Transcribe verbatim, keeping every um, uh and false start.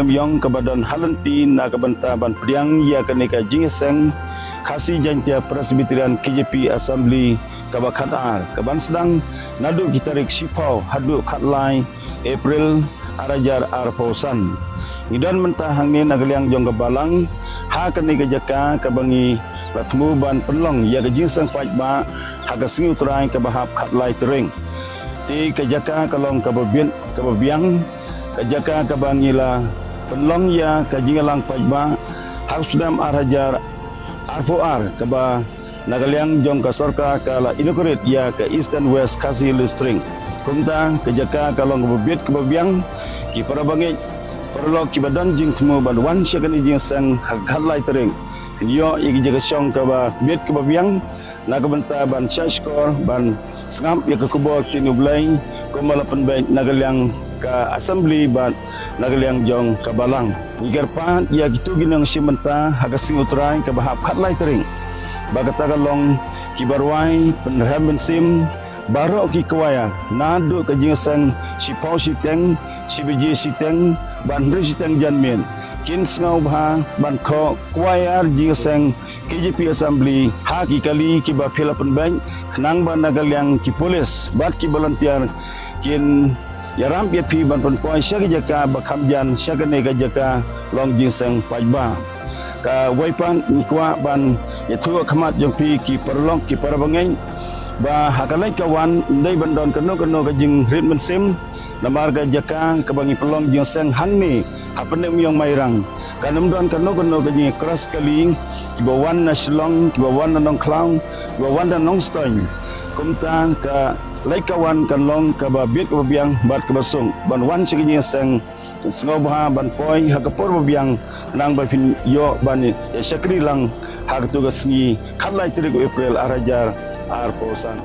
Ïong kaba don ha lynti na ka bynta ban pdiang ïa kane ka jingïaseng Khasi Jaintia Presbyterian K J P Assembly kaba khatar, kaban sdang naduh ki tarik shiphew haduh khatlai April ar hajar arphew san. Ngi don mynta hangne na ka liang jong ka balang ha kane ka jaka kaba ngi la thmu ban pynlong ïa ka jingïaseng paidbah ha ka sngi U Trai kaba hap khatlai tarik. Te ka jaka ka long kaba biang, kaba biang, ka jaka kaba ngi la pynlong ïa ka jingïalang paidbah ha u snem ar hajar arphew ar, kaba na ka liang jong ka sorkar ka la inaugurate ïa ka Eastern West Khasi Hills District. Kumta ka jaka ka long kaba bit kaba biang, ki para bangeit, paralok kiba don jingthmu ban wan sha kane ka jingïaseng ha ka khatlai tarik, ïoh ïa ka jaka shong kaba bit kaba biang, na ka bynta ban shah shkor, ban sngap ïa ka khubor ktien U Blei, kumba la pynbeit na ka liang ka assembly bad na ka liang jong ka balang. Ngi kyrpad ïa kito ki nongshim bynta ha ka sngi U Trai kaba hap khatlai tarik, ba kata ka long ki barwai, pynrhem mynsiem, baroh ki choir, naduh ka jingïaseng shiphew shiteng, shi baje shiteng, bad hynriew shiteng janmiet, kin sngewbha ban thoh choir jingïaseng K J P Assembly ha ki kali kiba phi la pynbeit, khnang ba na ka liang ki police bad ki volunteer kin ïarap ïa phi ban pynpoi sha ki jaka ba kham jan sha kane ka jaka long jingïaseng paidbah. Kawei pat ngi kwah ban ïathuh ha khmat jong phi ki paralok, ki para bangeit, ba ha ka leit ka wan ym dei ban don kano kano ka jingrit mynsiem, namar ka jaka kaba ngi pynlong jingïaseng hangne ha Pyndengumiong Mairang, kan ym don kano kano ka jingïakros kali, kiba wan na Shillong, kiba wan na Nongkhlaw, kiba wan na Nongstoiñ. Kumta ka leit ka wan kan long kaba bit kaba biang bad kaba suk ban wan sha ka jingïaseng, sngewbha ban poi ha ka por ba biang, khnang ba phin ïoh ban ïa shakri lang ha kato ka sngi khatlai tarik April ar hajar arphew san.